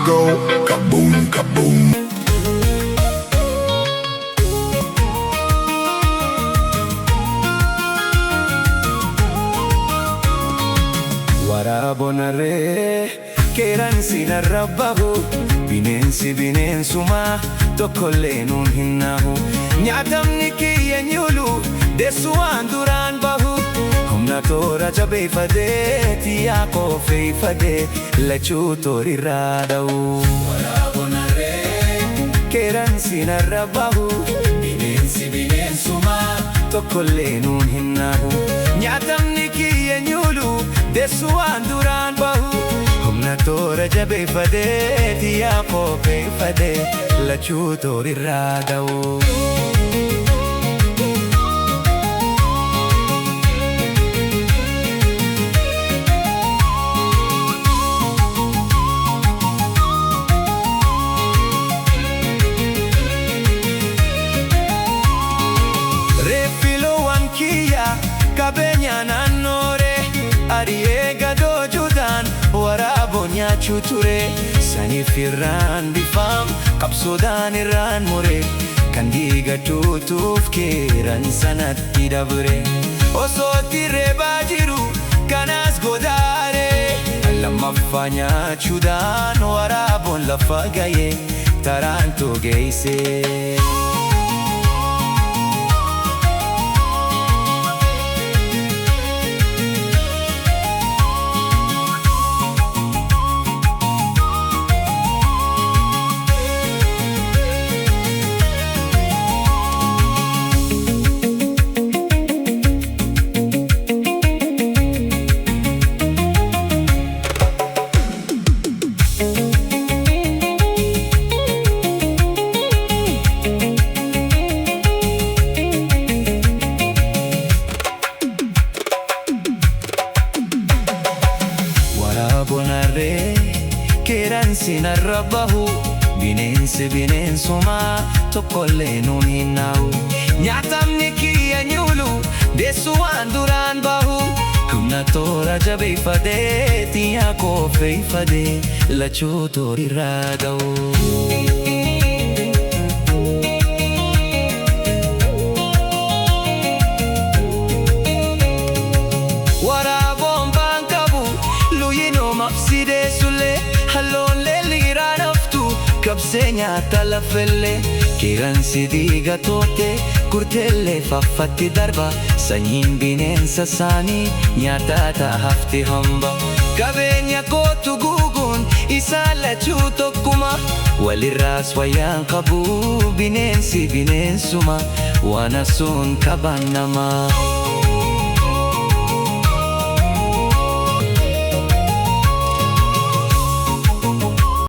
Go kaboom, kaboom. Waraabonarree qeerransi narra bahu, bineensi bineensumaa tokkollee nuun hin nahu. Nyaatamni kiyya nyulu deessu waan duraan bahu. Humna toora jabeeffatee xiyyaa koofeeffadee lachuu toorirraa dha'u. Waraabonarree qeerransi narra bahu, bineensi bineensumaa tokkollee nuun hin nahu. Nyaatamni kiyya nyulu deessu waan duraan bahu. Humna toora jabeeffatee xiyyaa koofeeffadee lachuu toorirraa dha'u. Reeffiloowwan kiyya qabeenya naannoore ari'ee gadoo juudhaan waraaboo nyaachuu ture. Saniif irraan bifaam qabsoodhaan irraan mure kan diiga tuutuuf keeran sanatti dabre. Osoo reebaa jiru kanaas godaare lammaffaa nyaachuudhaan waraaboon lafa ga'e taraan togeesse. Waraabonarree qeerransi narra bahu, bineensi bineensumaa tokkollee nuun hin naahu. Nyaatamni kiyya nyulu deessu waan duraan bahu. Humna toora jabeeffadee xiyyaa koofeeffadee lachuu toorirraa dha'u. Waraaboon baan qabu luyyinoo mafsidee sulee halloon leelliiraan haftu kabsee nyaata lafellee. Qeerransi diiga toote kurteellee faffatti darba sanyiin bineensa isaanii nyaata hafti hamba. Qabeenya kootu guuguun isaan lachuu tokkuma walirraas wayyaan qabu bineensi bineensuma waan asuun qaban namaa.